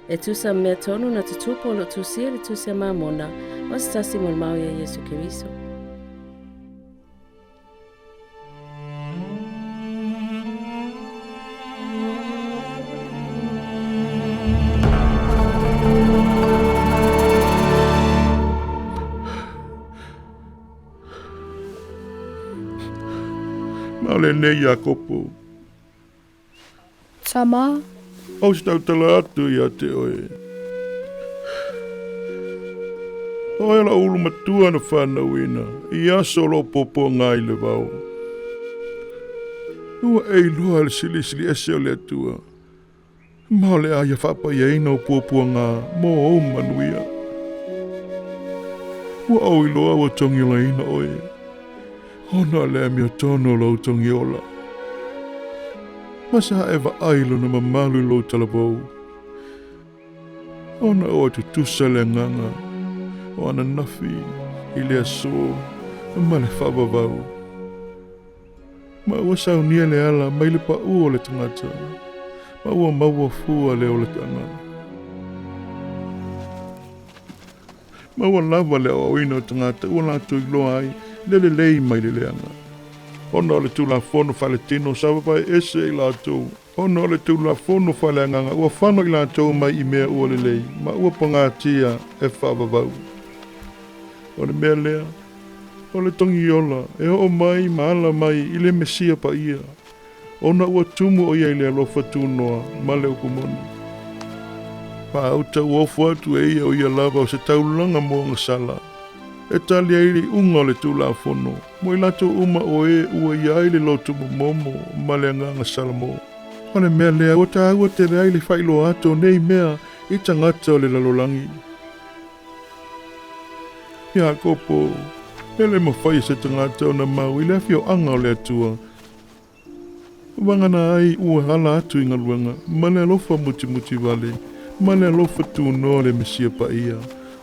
E tusa ma mea tonu na tutupu o lo o tusia i le Tusi a Mamona, o se tasi mo le mau ia Iesu Keriso. Ma o lenei Iakopo. Tama. Ou te tautala atu ia te oe. O oe lou ulu matua na fanauina i aso o lou puapuaga i le vao. Ua e iloa i le silisili ese o le Atua, ma o le a ia faapaiaina ou puapuaga mo ou manuia. Ua ou iloa ua togiolaina oe, ona o le amiotonu o lou togiola. Ma sa e vaai i lona mamalu i lou talavou, ona ua tutusa le agaga o ananafi i le aso ma le faavavau. Ma ua saunia le ala mai le paʻu o le tagata, ma ua maua fua le olataga. Ma ua lava le aoaoina o tagata ua latou iloa ai le lelei mai le leaga. Ona o le Tulafono faaletino sa vavae ese i latou, ona o le Tulafono faaleagaga ua fano i latou mai i mea ua lelei ma ua pagatia e faavavau. O le mea lea, o le togiola e oo mai ma ala mai i le Mesia Paia, ona ua tumu ʻo ia i le alofa tunoa ma le upu moni. Ma ou tauofo atu e ia o ia lava o se taulaga moagasala e tali ai le iuga o le Tulafono mo i latou uma o e ua i ai le loto momomo ma le agaga salamo. O le mea lea ua taua tele ai le faailoa atu o nei mea i tagata o le lalolagi. Iakopo, e le mafai e se tagata ona mau i le afioaga o le Atua, Vagana ai ua ala atu i galuega ma le alofa mutimuti vale ma le alofa tunoa o le Mesia Paia,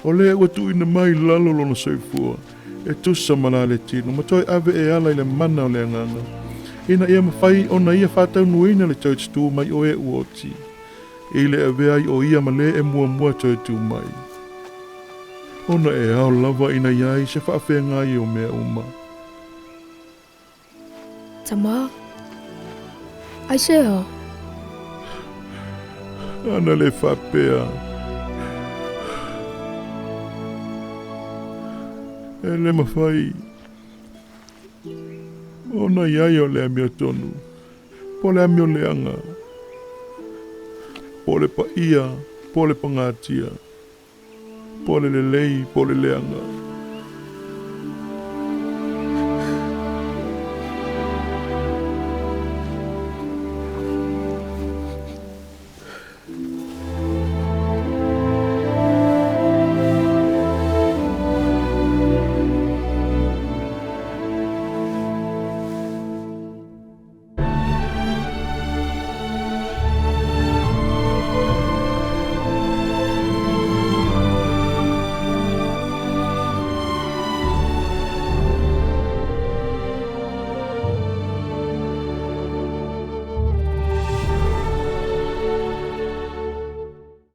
o lea ua tuuina mai i lalo lona soifua e tusa ma la le tino ma toe ave e ala i le mana o le Agaga, ina ia mafai ona ia faataunuuina le toe tutū mai o e ua oti, i le avea ai o ia ma le e muamua toe tū mai. Ona e ao lava ina i ai se faafeagai o mea uma. Tama, aisea? Ana le faapea. E le mafai ona i ai o le amiotonu, po o le amioleaga, po o le paia, po o le pagatia, po o le lelei, po o le leaga.